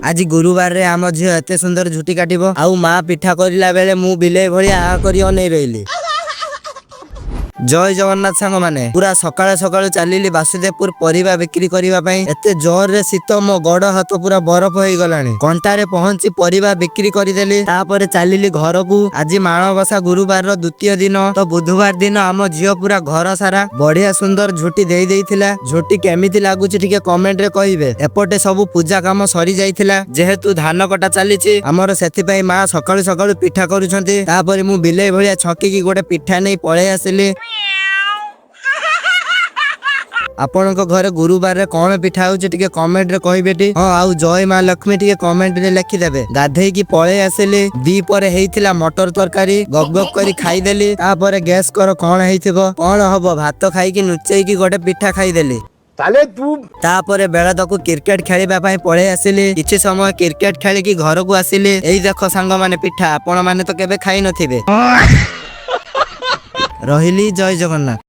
ଆଜି ଗୁରୁବାରରେ ଆମ ଝିଅ ଏତେ ସୁନ୍ଦର ଝୁଟି କାଟିବ, ଆଉ ମା ପିଠା କରିଲା ବେଳେ ମୁଁ ବିଲେଇ ଭଳିଆ ଆ କରି ଅନେଇ ରହିଲି। ଜୟ ଜଗନ୍ନାଥ ସାଙ୍ଗମାନେ। ପୁରା ସକାଳୁ ସକାଳୁ ଚାଲିଲି ବାସୁଦେବପୁର ପରିବା ବିକ୍ରି କରିବା ପାଇଁ। ଏତେ ଜୋରରେ ଶୀତ, ମୋ ଗୋଡ ହାତ ପୁରା ବରଫ ହେଇଗଲାଣି। କଣ୍ଟାରେ ପହଞ୍ଚି ପରିବା ବିକ୍ରି କରିଦେଲି। ତାପରେ ଚାଲିଲି ଘରକୁ। ଆଜି ମାଣବସା ଗୁରୁବାରର ଦ୍ୱିତୀୟ ଦିନ। ତ ବୁଧବାର ଦିନ ଆମ ଝିଅ ପୁରା ଘର ସାରା ବଢିଆ ସୁନ୍ଦର ଝୋଟି ଦେଇ ଦେଇଥିଲା। ଝୋଟି କେମିତି ଲାଗୁଛି, ଟିକେ କମେଣ୍ଟ ରେ କହିବେ। ଏପଟେ ସବୁ ପୂଜା କାମ ସରି ଯାଇଥିଲା। ଯେହେତୁ ଧାନ କଟା ଚାଲିଛି ଆମର, ସେଥିପାଇଁ ମା ସକାଳୁ ସକାଳୁ ପିଠା କରୁଛନ୍ତି। ତାପରେ ମୁଁ ବିଲେଇ ଭଳିଆ ଛକିକି ଗୋଟେ ପିଠା ନେଇ ପଳେଇ ଆସିଲି। ଆପଣଙ୍କ ଘରେ ଗୁରୁବାରରେ କଣ ପିଠା ହଉଛି, ଟିକେ କମେଣ୍ଟ ରେ କହିବେ ଟି। ହଁ, ଆଉ ଜୟ ମା ଲକ୍ଷ୍ମୀ ଟିକେ କମେଣ୍ଟ ରେ ଲେଖିଦେବେ। ଗାଧେଇକି ପଳେଇ ଆସିଲି। ଦି ପରେ ହେଇଥିଲା ମଟର ତରକାରୀ, ଗପ ଗପ କରି ଖାଇଦେଲି। ତାପରେ ଗେସ୍ କର କଣ ହେଇଥିବ? କଣ ହବ, ଭାତ ଖାଇକି ନୁଚେଇକି ଗୋଟେ ପିଠା ଖାଇଦେଲି। साले तू। ତାପରେ ବେଳତକୁ କ୍ରିକେଟ ଖେଳିବା ପାଇଁ ପଳେଇ ଆସିଲି। କିଛି ସମୟ କ୍ରିକେଟ ଖେଳିକି ଘରକୁ ଆସିଲି। ଏଇ ଦେଖ ସାଙ୍ଗମାନେ ପିଠା, ଆପଣ ମାନେ ତ କେବେ ଖାଇ ନଥିବେ। ରହିଲି, ଜୟ ଜଗନ୍ନାଥ।